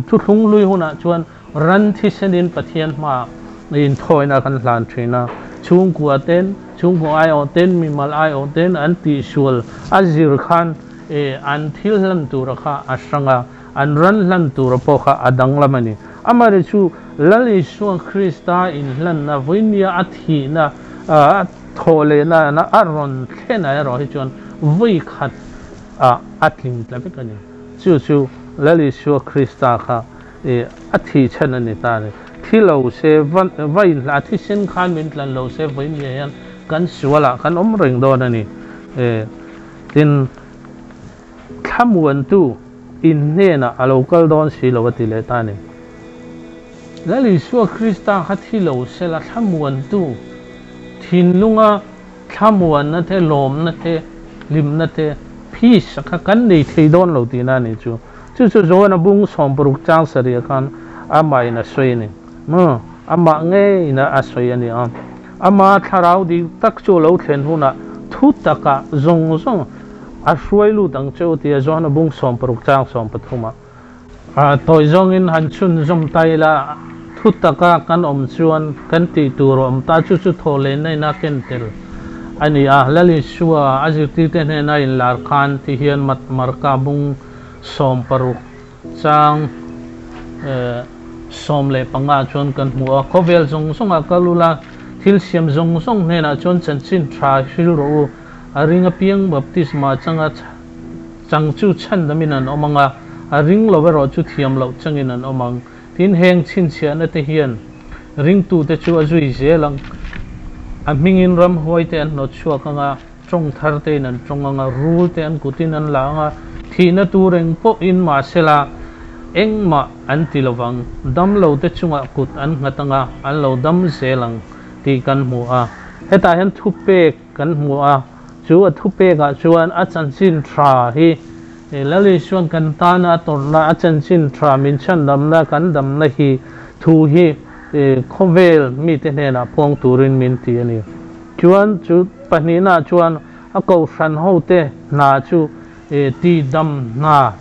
thuthlung hlui hunah chuan Ran thisenin Pathian hmaah inthawina kan hlan thin a, chhungkua ten, chhungkaw aiawh ten, mimal aiawh ten an tihsual a zir khan an thil hlan tura kha a hrang a, an ran hlan tura pawh kha a danglam a ni. Amaherawh chu Lal Isua Krista inhlanna vawinia a thihna, a thawhlehna a rawn thlen ah erawh hi chuan vawi khat ah a tling tla vek a ni. Chu chu Lal Isua Krista kha I a thih chhan a ni ta ni. Thi lo se va inhla a thisen khan min tlan lo se vawiin hian kan sualah kan awm reng dawn a ni. Tin, thlamuantu in hnenah a lo kal dawn si lo a ti leh ta a ni. Lal Isua Krista kha thi lo se la thlamuantu thinlunga thlamuanna te, lawmna te, hlimna te, peace kha kan nei thei dawn lo tihna a ni chu. Chu chu Johana bung 60 chang sarih khan amahin a sawi a ni. Maw? Amah ngeiin a sawi a ni a. Ama thlarau dik tak chu a lo thlen hunah thu takah zawng zawng a hruai lut ang che u tia Johana bung 60 chang 13 ah. Tawi zawngin han chhunzawm ta ila, thu taka kan awm chuan kan tih tur a awm ta, chu chu thaw leh naina ken tel a ni a. Lal Isua a zirtirte hnena inlar khan ti hian Marka bung 16 chang 15 chuan kan hmu a, Khawvel zawng zawngah kal ula, thil siam zawng zawng hnenah chuan chanchin tha hril rawh u, a ring apiang baptisma changa chang chu chhandamin an awm ang a, a ring lo erawh chu thiam loh changin an awm ang. Tin, heng chhinchhiahna te hian ringtute chu a zui zel ang. A hmingin ramhuai te an hnawt chhuak ang a, tawng thar tein an tawng ang a, rul te an kutin an la ang a, thihna tur eng pawhin mahsela engmah an ti lovang, dam lo te chungah kut an nghat ang a, an lo dam zel ang tih kan hmu a. Hetah hian thupek kan hmu a. Chu a thupekah chuan a chanchin tha hi Lal Isuan kan tana a tawrhna, a chanchin tha min chhandamna, kan damna hi thu hi khawvel mite hnenah puang turin min ti a ni. Chuan chu pahnihnaah chuan a kohhran hote hna chu tihdam hna,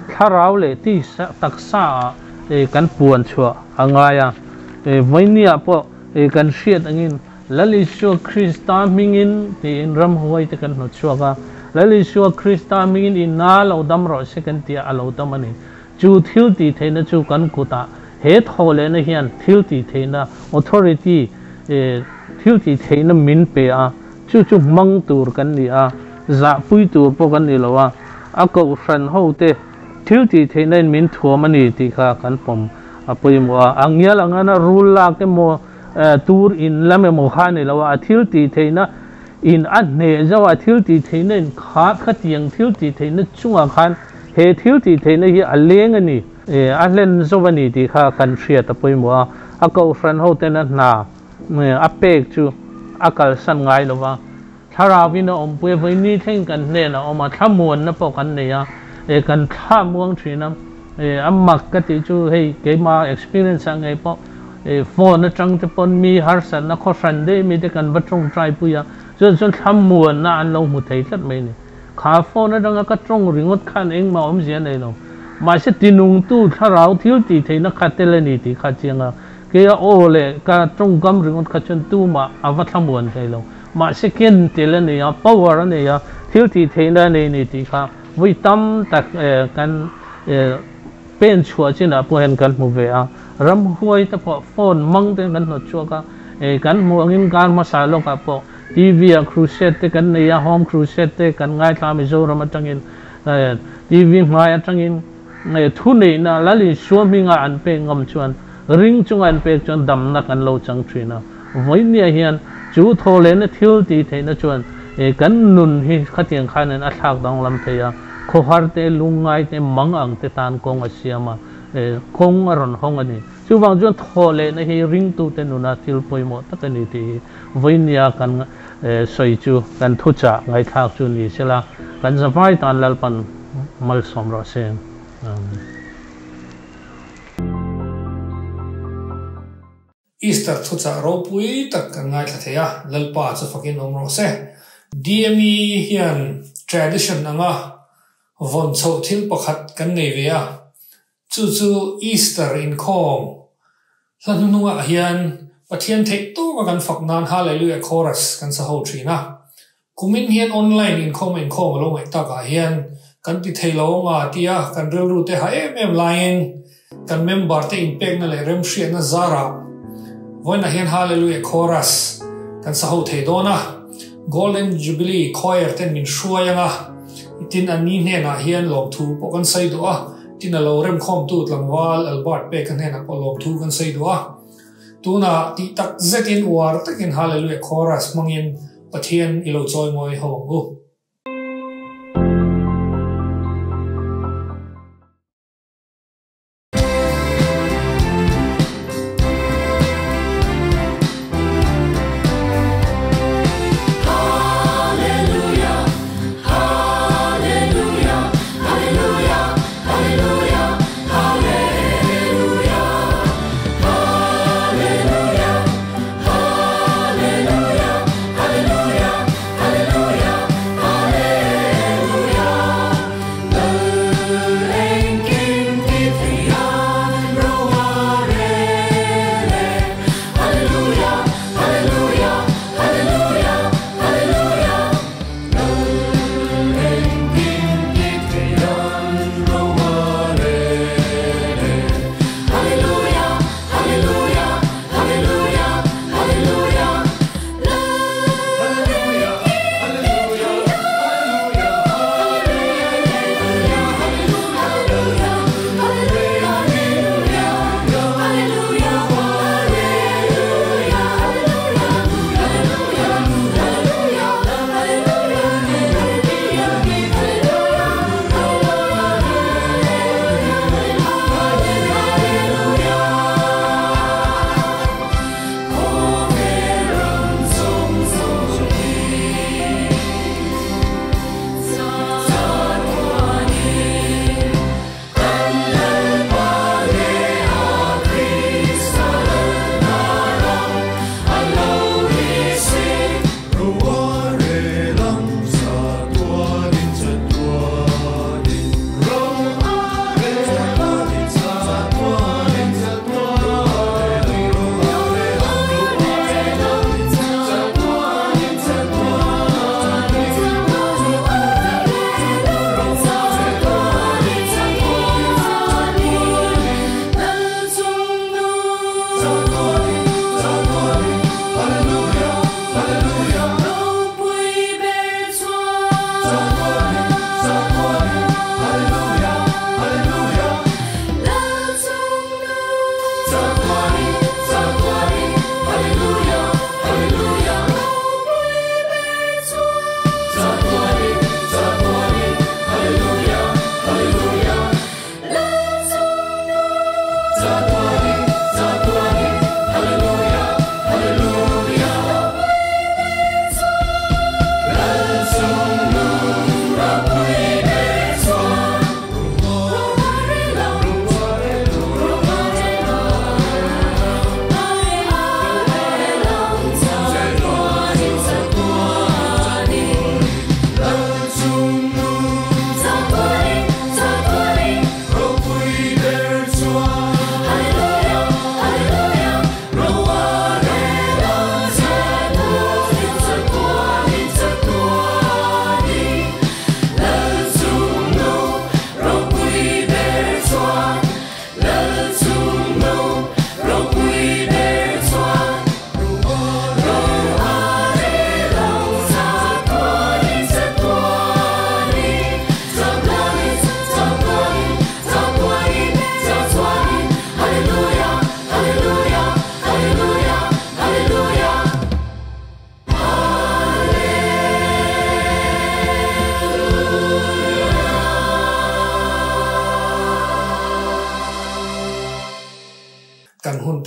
thlarau leh tisa taksaah kan puan chhuah a ngai a. Vawinia pawh kan hriat angin Lal Isua Krista hmingin tiin ramhuai te kan hnawt chhuak a, Lal Isua Krista hmingin i na lo dam rawh se kan tia a lo dam a ni. Chu thil tih theihna chu kan kutah he thawhlehna hian thil tih theihna, authority, thil tih theihna min pe a, chu chu hmang tur kan ni a, zahpui tur pawh kan ni lo a, a kohhran ho te thil tih theihna in min thuam a ni tih kha kan pawm a pawimawh a, a ngial angana rul lak emaw, Tur in lam emaw kha a ni lo a, a thil tih theihna in a hneh zauh a, a thil tih theihna in kha khatiang thil tih theihna chungah khan he thil tih theihna hi a leng a ni, a hlen zauh a ni tih kha kan hriat a pawimawh a, a kohhran ho ten a hna a pek chu a kalsan ngai lo va, thlarauin a awmpui a, vawiin thleng kan hnenah a awm a, thlamuanna pawh kan nei a, kan thla muang thin a, a mak ka tih chu hei keimah experience ah ngei pawh phone atang te pawn mi harsatna khaw hran daih mi te kan va tawngtai pui a, chuan chuan thlamuanna an lo hmu thei tlat mai a ni. Kha phone atanga ka tawng ringawt khan engmah awmzia a nei lo. Mahse tinungtu thlarau thil tih theihna kha tel a ni tih kha a chiang a, keia aw leh ka tawngkam ringawt kha chuan tumah a va thlamuan thei lo. Mahse ken tel a nei a, power a nei a, thil tih theihna a nei ni tih kha vawi tam tak kan pen chhuah chinah pawh hian kan hmu ve a. Ramhuai te pawh phone hmang te kan hnawt chhuak a, kan hmuh angin kar hmasa lawkah pawh TV ah crusade te kan nei a, home crusade te kan ngaithla a Mizoram atangin. TV hmai atangin thuneihna Lal Isua hminga an pek ngam chuan ring chunga an pek chuan damna kan lo chang thin a. Vawinia hian chu thawhlehna thil tih theihna chuan kan nun hi khatiang khanin a thlak danglam thei a, khawhar te, lungngai te, mang ang te tan kawng a siam a, kawng a rawn hawng a ni. Chuvang chuan thawhlehna hi ringtute nuna thil pawimawh tak a ni tih hi vawinia kan sawi chu kan thuchah ngaihthlak chu ni sela, kan zavai tan Lalpan malsawm rawh se. Amen. Easter thuchah ropui tak kan ngaithla thei a, Lalpa chu fakin awm rawh se. DME hian tradition anga vawn chhoh thil pakhat kan nei ve a, Chu chu Easter inkhawm hla hnuhnungah hian Pathian theih tawka kan fak nan Hallelujah Chorus kan sa ho thin a. Kumin hian online inkhawm a inkhawm a lo ngaih takah hian kan ti thei lo anga tia kan rilru te ha em em laiin kan member te inpekna leh remhriatna zarah vawiinah hian Hallelujah Chorus kan sa ho thei dawn a. Golden Jubilee Choir ten min hruai anga tin an ni hnenah hian lawmthu pawh kan sawi duh a. Tin a lo remkhawmtu tlangval Albert Peka hnenah pawh lawmthu kan sawi duh a. Tunah tih tak zetin uar takin Hallelujah Chorus hmangin Pathian i lo chawimawi ho ang u.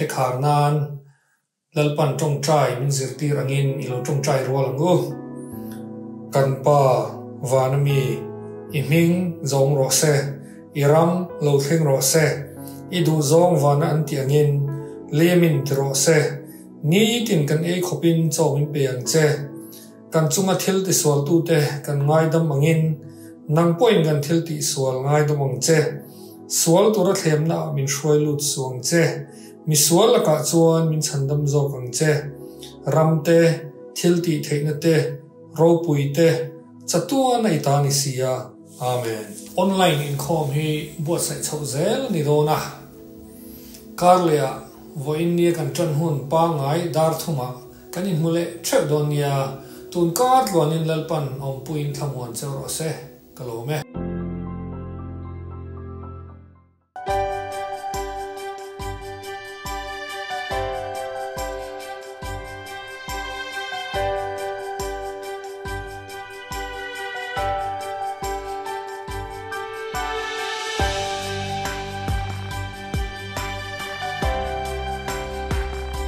te khar nan Lalpan tawngtai min zirtir angin i lo tawngtai rual ang u. Kan Pa, vana mi, i hming zawng rawh se, i ram lo thleng rawh se, i duhzawng vana an tih angin lemin ti rawh se, nitin kan ei khawpin chaw min pe ang che. Kan chunga thil tisualtute kan ngaidam angin nang pawhin kan thil tihsual ngaidam ang che. Sual tura thlemnaah min hruai lut suh ang che. Mi sual lakah chuan min chhandam zawk ang che. Ram te, thil tih theihna te, ropui te, chatuan a i ta ni si a. Amen. Online inkhawm hi buatsaih chhoh zel a ni dawn a. Karleh-ah vawiin nia kan ṭan hun pangngai dar thumah Kan inhmu leh theuh dawn nia, tun kar tluanin Lalpan awmpuiin thlamuan cheu rawh se, ka lawm e.